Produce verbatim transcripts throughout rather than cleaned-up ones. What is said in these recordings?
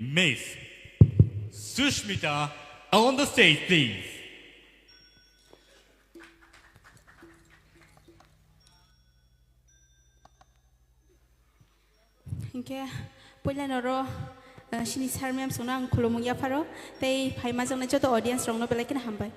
Miss Sushmita on the stage, please. Hinkhe puila noro, eh, sini sir ma'am songno ang khulumung yapharo, tei phaimajaknai joto audience rokno belai kheno hambai.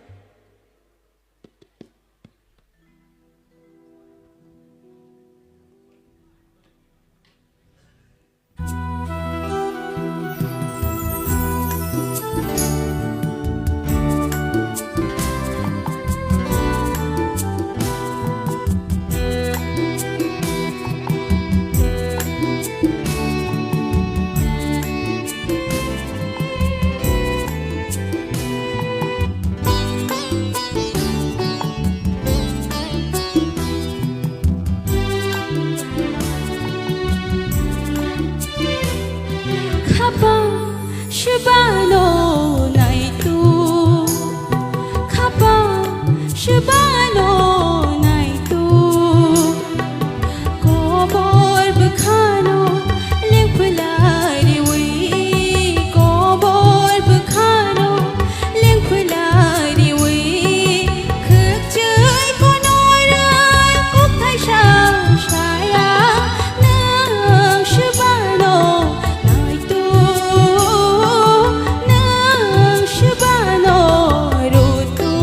Khapang shibano naitu, khapang shibano naitu. Kobor bwkhano lengphlai riwi, kobor bwkhano lengphlai riwi, khwkchwi konorai kokthai sa saya, nwng swbano naitu, nwng swbano rutu.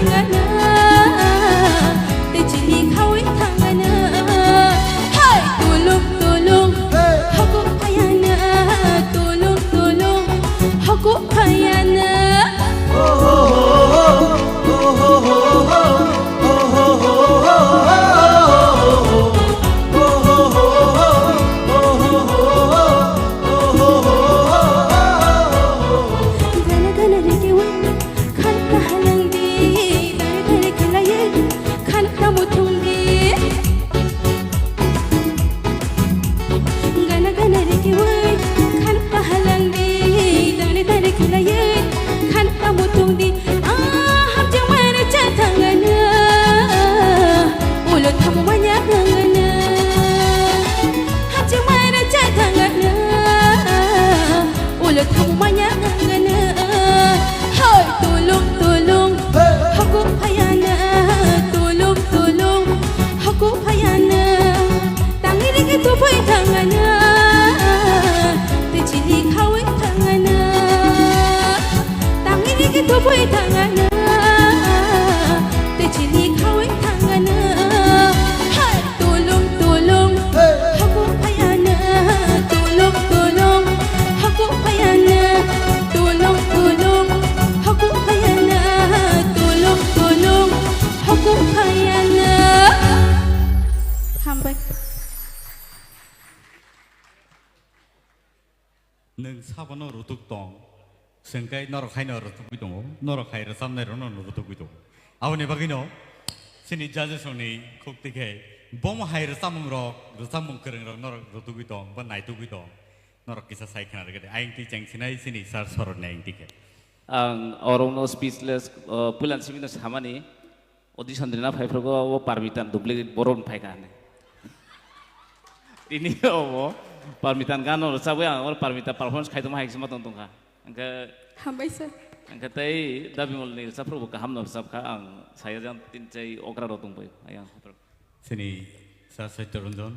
Gana, tei chini khawi thangana. Hai, tulung, tulung, haku phayana. Tulung, tulung, haku phayana. Gana, gana, rigi, wai. Khan kahalang di, dare dare khalaiye, khan kamuthung di. Gana gana rikhiwi, khan kahalang di, dare dare khalaiye, khan kamuthung di. Ah, hamjang mara cha thangana, ulo thamu manya thangana. Hamjang mara cha thangana, ulo thamu manya thangana. Hoi, tulung, tulung, haku phayana. Tulung, tulung, haku phayana. Tangi rigi tuphai thangana. Tei chini khawi thangana. Tangi rigi tuphai thangana. Tei chini khawi thangana. Hai, tulung, tulung, haku phayana. Tulung, tulung, haku phayana. Tulung, tulung, haku phayana. Tulung, tulung, haku phayana. Hambai. Nwng sabono rutuk tong, chwng khe norok haino rutugwi tongo, norok hai rwchapnai rokno rutugwi tongo. Aboni bagwino chini judges rokni khuk tikhe bomo hai rwchapmung rok, rwchapmung kwrwng rok norok rutugwi tong, ba naitugwi tong, norok kisa sai khna rwgwdi. Ayang twi cheng sinai chini sir soroni ayang tikhe. Ang orokno speechless, uh, puilan simi no samani. Audition rina phaiphrugo o Parmitan duplicate borok ni phaikha hinwi. Tini obo Parmitan gano rwchabwi ang oro Parmita performance khaitongma hai sima tong tongkha. Hwnkhe Hambai sir. Hwnkhe tei Dabimol ni rwchapphrugo kaham no rwchapkha, ang saya jang tin chai okra rok tongbai ayang. Chini Sir Satya Ranjan.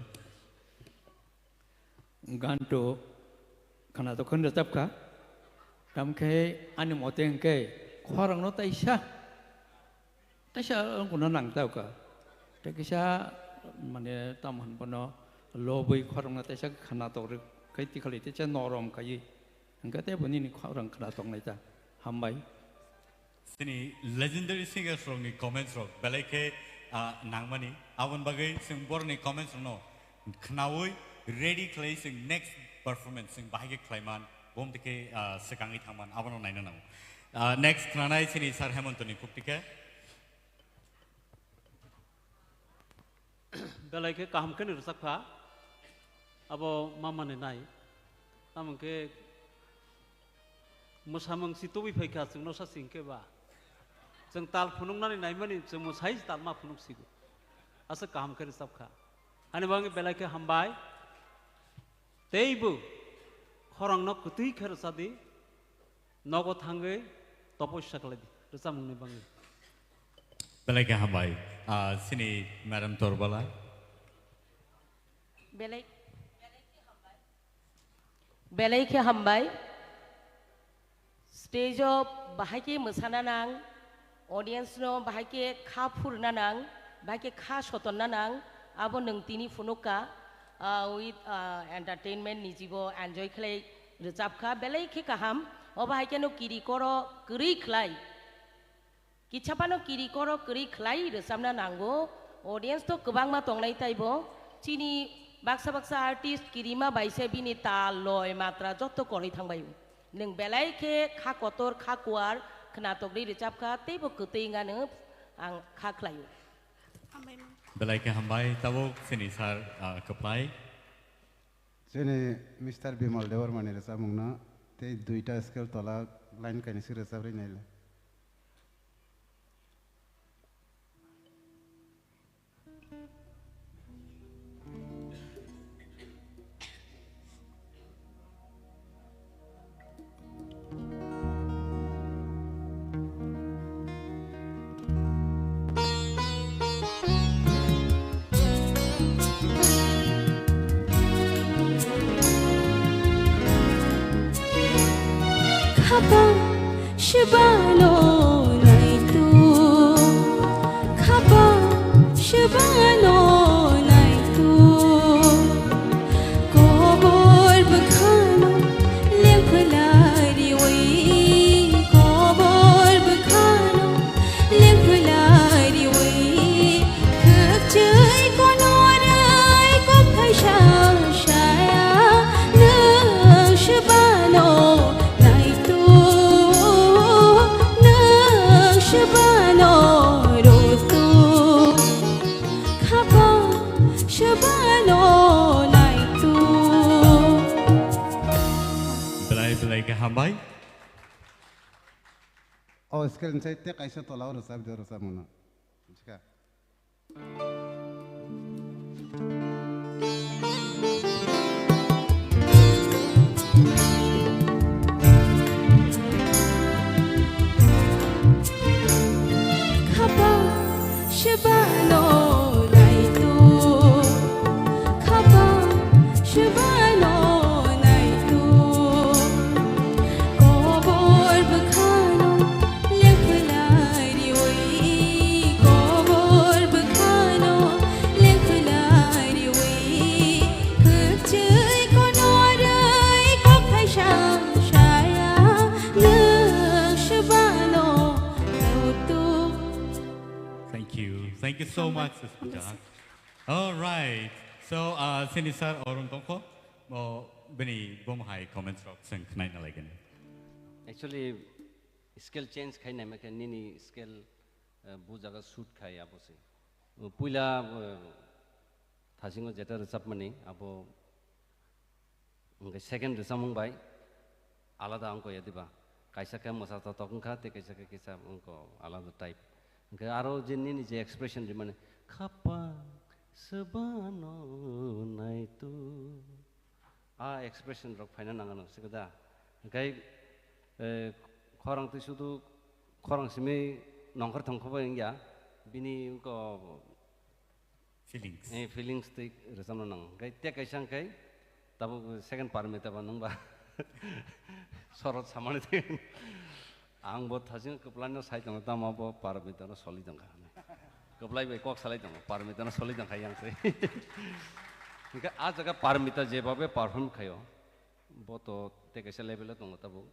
Ganto khwnatok khe rwchapkha. Tamkhe ani mote hwnkhe khorangno taisa, taisa wngkukno nangtokha. Tei kisa mane tamo hwn bono lobwi khorangno taisa khwnatok rwkhe tikhalai taisa norom khaiwi. Hwnkhe teibo nini khorang khwnatok naita. Hambai. Chini legendary singers rokni comments rok belai khe, ah, nangmani. Aboni bagwi chwng borokni comments rokno khnaui ready khlai chwng next performance chwng bahai khe khlaiman, bom twi khe, ah, swkangwi thangman, abono naina nango. Ah, next khnanai chini Sir Hemantoni khuk tikhe. Belai khe kaham khe ni rwchapkha, abo mamani nai. Tamo khe mwsamung si tubui phaikha, chwngno sa sing khe ba. Chwng tal phunuknani naimani, chwng mwsai tal ma phunuk sigo. Aswk kaham khe rwchapkha. Ani bagwi belai khe hambai. Teibo khorangno kwtwi khe rwchadi. Nogo thangwi topoisa khlai di, rwchapmungni bagwi. Belai khe hambai. Ah, chini Madam Torbala. Belai, belai khe hambai. Stage o bahai khe mwsana nang, audience no bahai khe kha phurna nang, bahai khe kha sotonna nang, abo nwng tini phunukha, ah, with, ah, entertainment ni jibo enjoy khlai rwchapkha, belai khe kaham. Obo hai kheno kiri koro kwrwi khlai. Kisa phano kiri koro kwrwi khlai rwchapna nango. Audience to kwbangma tongnai taibo. Chini baksa baksa artist kirima bai se bini tal, loi, matra jotto kwrwi thangbai. Nwng belai khe kha kotor, kha kuar, khwnatok rwi rwchapkha, teibo kwtwi wngano ang kha khlaio. Belai khe hambai, tabuk chini sir, ah, kwplai. Chini Mister Bimal Debbarmani rwchapmungno tei duita scale tola line kainwi se rwchap rwi naile. Khapang shibano naitu. Rutu khapa shibano naitu. Belai belai khe hambai. O scale ni side te kaisa tola o rwchap de rwchapmano. Buji kha. Khapa shibano naitu, khapa shibano naitu, kobor bwkhano lengphlai riwi, kobor bwkhano lengphlai riwi, kwchwi kono rwi kok thaisa saya, nwng shibano naitu. Thank you. Thank you so much, Suspita. All right. So, uh, sini sir, Arun tongkho, mo bini bom hai comments rok seng khnai na lagin. Actually, scale change khai nai makhe nini scale, uh, bu jaga shoot khai abo se. Uh, puila, uh, thasingo jeta rwchapmani abo Hwnkhe second rwchapmung bai alada wngkha ya diba? Kaisa khe mwsa totok wngkha, tei kaisa khe kisa wngkha alada type. Hwnkhe aro je nini je expression rimani, "Khapang swbano naitu." A expression rok phaina nang ano, sikhe da? Hwnkhe, eh, khorang twi sudu, khorang simi nongkhor thongkho bai wngya, bini wngkha Feelings. Eh, feelings tei rwchapna nang. Hwnkhe tei kaisa hwnkhe tabuk second Parmita ba nung ba sorot samani tei ang bo thasing kwplai no sai tongo, tamo bo Parmita no soli tongkha. Kwplai bai kok salai tongo, Parmita no soli tongkha yang se. Hwnkhe a jaga Parmita jebabe perform khaio, bo to tei kaisa level o tongo tabuk.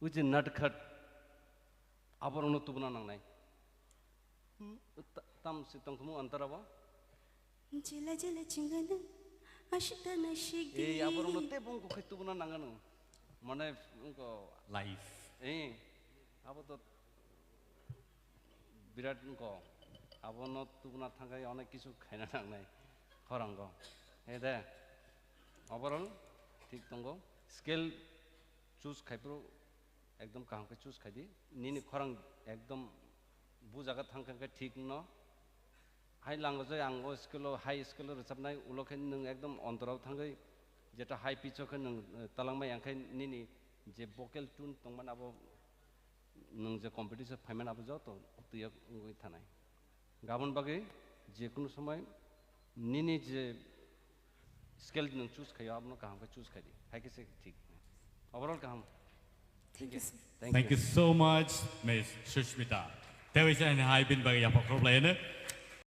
Ui je natkhat aborokno tubuna nangnai. Hmm, ta-, tam si tongthumung antara bo? Jela jela chingana, ashita na shigdi. Ei, aborokno tei bongkok khai tubuna nangano. Mane, wngkha life. Ei, abo to birat wngkha. Abono tubuna thangkhai onek kisu khaina nangnai khorango. Ei de, overall thik tongo. Scale choose khaiphuru ekdom kaham khe choose khai di. Nini khorang ekdom bu jaga thang khe thik no. Hai lango je ang o scale o, high scale o rwchapnai, ulo khe nwng ekdom ontorao thangwi jeta high pitch o khe nwng, eh, talangmai, ang khe nini je vocal tune tongmani abo nwng je competition phaimani abo joto twiyo wngwi thanai. Gabon bagwi je kunu somoi nini je scale nwng choose khaio, abono kaham khe choose khai di. Hai khe se thik. Overall kaham. Thank you, sir. Thank you so much, Miss Sushmita. Tewi sa hai bin bagwi yapha khrop lai ne.